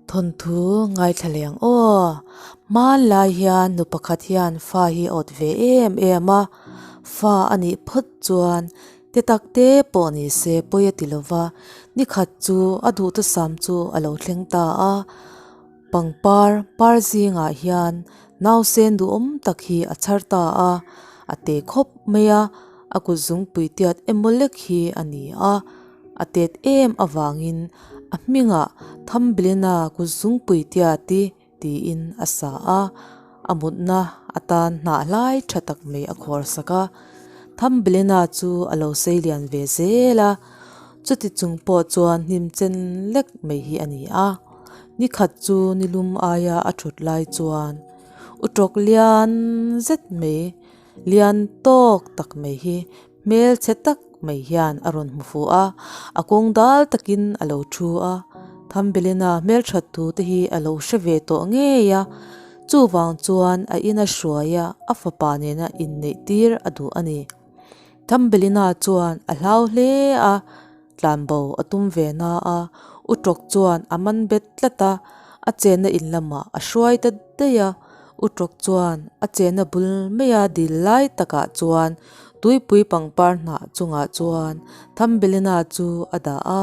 Thawnthu ngaithla leh ang aw. Hmanlai hian nu pakhat hian fa hi a awt ve em em a, fa a nih phawt chuan te tak te pawh ni se pawi a ti lo va, nikhat chu a duhthusam chu a lo thleng ta a. Pangpar par zingah hian nausen duhawm tak hi a chhar ta a, a te khawp mai a, a kut zungpui tiat emaw lek hi a ni a, a tet em avangin a hmingah Thambilina kut zungpui tiat i tiin a sa a, a mutna atan hnah hlai tha tak mai a khuar sak a, Thambilina chu a lo sei lian ve zel a, chuti chung pawh chuan hnim chen lek mai hi a ni a. Nikhat chu nilum aia a thut lai chuan utawk lian zet mai, lian tawk tak mai hi hmelchhe tak mai hian a rawn hmu fuh a, a kawng dal takin a lo thu a. Thambelina hmelthat thu te hi a lo hre ve tawh ngei a, chuvang chuan a ina hruai a, a fapa nena inneih tir a duh a ni. Thambelina chuan a hlau hle a. Tlanbo a tum ve na a, U Tawk chuan a man bet tlat a, a chenna in lamah a hruai ta daih a. U Tawk chuan a chenna bul maia dil lai takah chuan tuipui pangpar hnah chungah chuan Thambelina chu a dah a,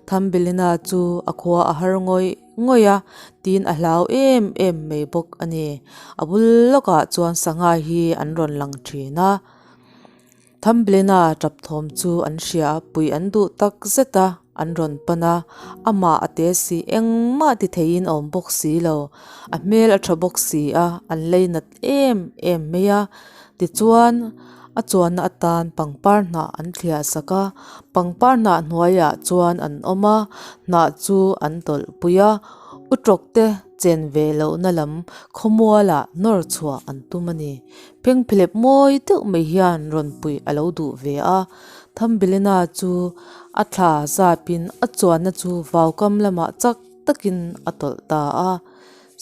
Thambelina chu a khua a har ngawih ngawih a, tin a hlau em em mai bawk a ni. A bul lawkah chuan sangha hi an rawn lang thin a. Thamblena tap thawm chu an hria a, pui an duh tak zet a, an rawn pan a, amah a te si engmah ti theiin a awm bawk si lo, a hmel a tha bawk si a, an lei nat em em mai a, tichuan a chuanna atan pangpar hnah an thliah sak a, pangpar hnah hnuaiah chuan an awm a, hnah chu an tawlh pui a, u tawk te chen ve lohna lam khawmualah nawr chhuah an tum a ni. Phengphelep mawi deuh mai hian rawn puih a lo duh ve a, Thambilena chu a thla zapin a chuanna chu vaukam lamah chak takin a tawlh ta a.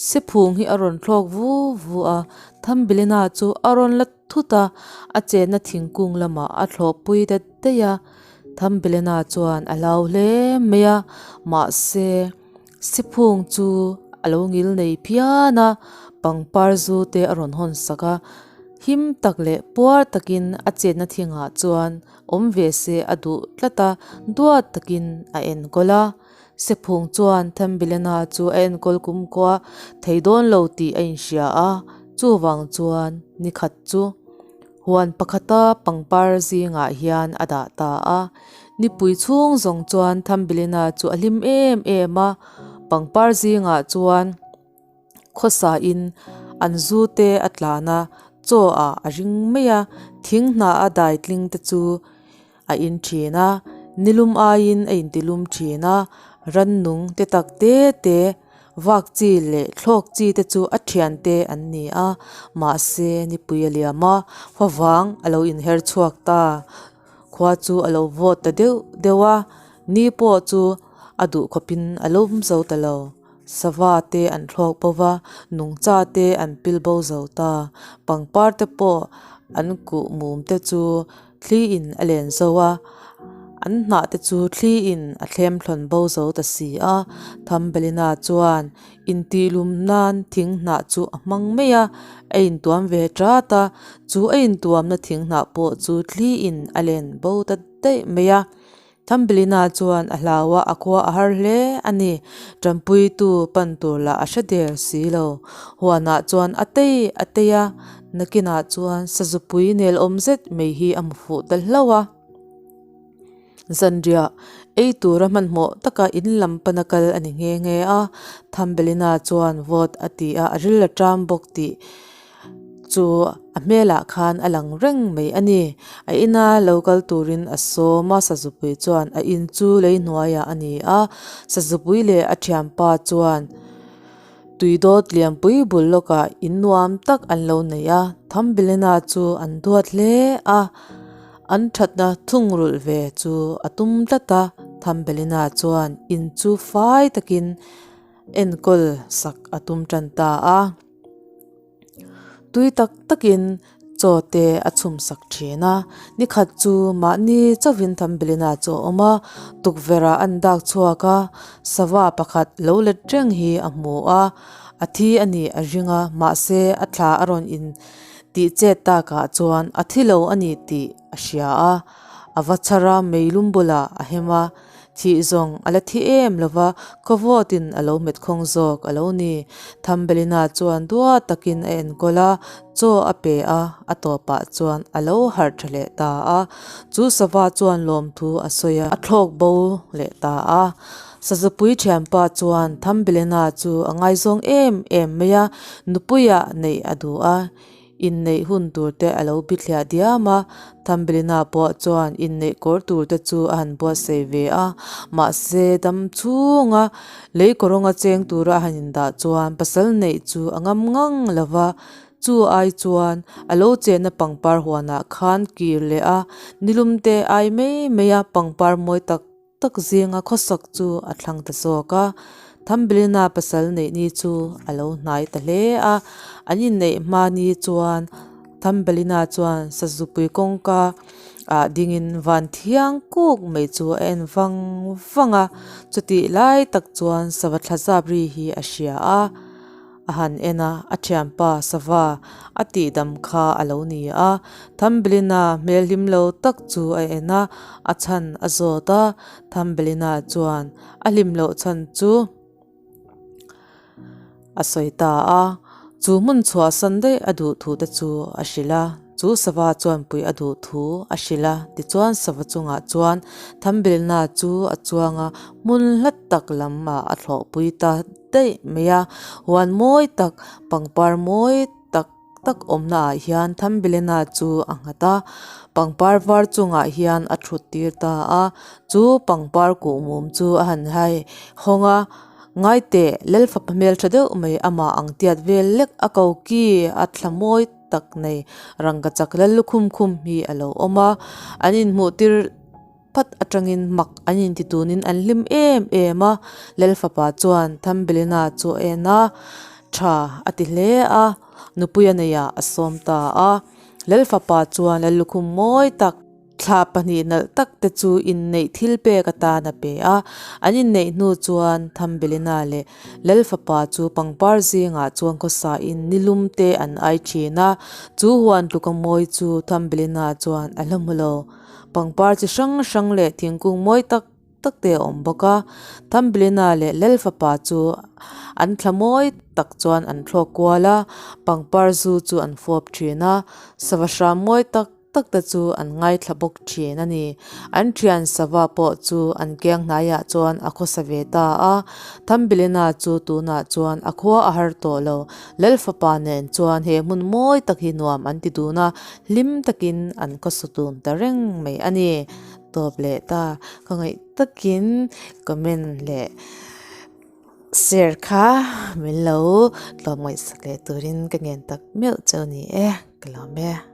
Siphung hi a rawn thlawk vu vu a, Thambilena chu a rawn la thut a, a chenna thingkung lamah a thlawh pui dat daih a. Thambilena chuan a hlau hle mai a, mahse. Siphung chu a lo ngil nei phian a, pangpar zu te a rawn hawn sak a, him tak leh puar takin a chetna thingah chuan awm ve se a duh tlat a, duat takin a enkawl a. Siphung chuan Thambilena chu a enkawl kumkhua thei dawn lo tih a inhria a, chuvang chuan nikhat chu Huan pakhata pangpar zingah hian a dah ta a, nipui chhung zawng chuan Thambilina chu a hlim em em a, pangpar zingah chuan khawsa in an zu te a tlan a, chaw ah a ring mai a, thing hnah a dai tling te chu a in thin a, nilum aiin a intilum thin a, rannung te tak te te vak chi leh thlawk chi te chu a thian te an ni a, mahse nipui a liam a, favang a lo inher chhuak ta, khua chu a lo vawt ta deuh deuh a, ni pawh chu a duh khawpin a lawm zo ta lo, sava te an thlawk bo va, nungcha te an pil bo zo ta, pangpar te pawh an kuh mum te chu. Thli in a len zo a, an hnah te chu thli in a thlem thlawn bo zo ta si a. Thambelina chuan intihlum nan thing hnah chu a hmang mai a, a intuam ve tat a, chu a intuamna thing hnah pawh chu thli in a len bo ta daih mai a. Thambelina chuan a hlau a, a khua a har hle a ni. Tanpuitu pan tur lah a hre der si lo. Huanah chuan a tei a tei a, nakinah chuan sazupui nelawm zet mai hi a hmu fuh ta hlauh a. Zanriah ei tura hmanhmawh taka in lam pana kal a ni nghe nghe a. Thambelina chuan vawt a ti a, a ril a ṭam bawk tih chu a hmelah khan a lang reng mai a ni. A ina lo kal turin a sawm a, Sazupui chuan a in chu lei hnuaiah a ni a, Sazupui leh a thianpa chuan tui dawt lianpui bul lawkah in nuam tak an lo nei a, Thambilena chu an duat hle a, an thatna thungrulh ve chu a tum tlat a, Thambelina chuan in chu fai takin enkawl sak a tum tan ta a. Tui tak takin Chaw te a chhum sak thin a. Ni khat chu mahni chauhin Thumbelina chu a awm a, tukverh ah an dak chhuak a, sava pakhat lo let reng hi a hmu a, a thi a nih a ring a, mahse a thla a rawn in tih chet takah chuan a thi lo a ni tih a hria a, a va chhar a meilum bulah a hem a. Thih zawng a la thi em lo va, khawvawtin a lo hmet khawng zawk a lo ni. Thumbelina chuan dua takin a enkawl a, chaw a pe a, a tawpah chuan a lo harh tha leh ta a. Chu sava chuan lawmthu a sawi a, a thlawk bo leh ta a. Sazupui thianpa chuan Thumbelina chu a ngaizawng em em mai a, nupuiah neih a duh a. Inneih hun tur te a lo bithliah diam a, Thumbelina pawh chuan inneih kawr tur te chu a han buatsaih ve a, mahse dam chhunga lei kawrawnga cheng tura a han indah chuan pasal neih chu a ngam ngang lo va, chu ai chuan a lo chenna pangpar huanah khan kir leh a, nilum te ai mai mai a pangpar mawi tak tak zinga khawsak chu a thlang ta zawk a, Thumbelina pasal neih ni chu a lo hnai ta hle a, an inneih hma ni chuan Thumbelina chuan sazupui kawngka ah dingin van thiang kuk mai chu a en vang vang a, chutih lai tak chuan sava thla zap ri hi a hria a. A han en a, a thianpa sava a tihdam kha a lo ni a. Thumbelina hmel hlim lo tak chu a en a, a chhan a zawt a. Thumbelina chuan a hlim loh chhan chu a sawi ta a, chu hmun chhuahsan daih a duh thu te chu a hrilh a. Chu sava chuan puih a duh thu a hrilh a, tichuan sava chungah chuan Thumbelina chu a chuang a, hmun hla tak lamah a thlawhpui ta. daih mai a, huan mawi tak pangpar mawi tak tak awmna ah hian Thumbelina chu a nghat a, pangpar var chungah hian a thut tir ta a, chu pangpar kuhmum chu a han hai hawng a, ngaiteh Lalfapa hmeltha deuh mai amah ang tiat vel lek a ko ki a thla mawi tak nei rangkachak Lallukhum khum hi a lo awm a, an inhmuh tir. Phat atangin mak an inti tunin an hlim em em a, Lalfapa chuan Thumbelina chu a en a, tha a ti hle a, nupui a neihah a sawm ta a. Lalfapa chuan Lallukhum mawi tak, thla pahnih nalh tak te chu inneih thil pek atan a pe a. An inneih hnu chuan Thumbelina leh Lalfapa chu pangpar zingah chuan khawsain nilum te an ai thin a, chu huan tluka mawi chu Thumbelina chuan a hla hmu lo. Pangpar chi hrang hrang leh thingkung mawi tak tak te a awm bawk a Thumbelina leh Lal fapa chu an thla mawi tak chuan an thlawk kual a pangpar zu chu an fawp thin a sava hram mawi tak tak te chu an ngaithla bawk thin a ni an thian sava pawh chu an keng hnaiah chuan a khawsa ve ta a Thumbelina chu tunah chuan a khua a har tawh lo Lal fapa nen chuan he hmun mawi tak hi nuam an ti dun a. Hlim takin an khawsa tun ta reng mai a ni. Tawp leh ta ka ngaih takin comment leh share kha min lo tlawm ngaihsak leh turin ka ngen tak meuh cheu ni e ka lawm e.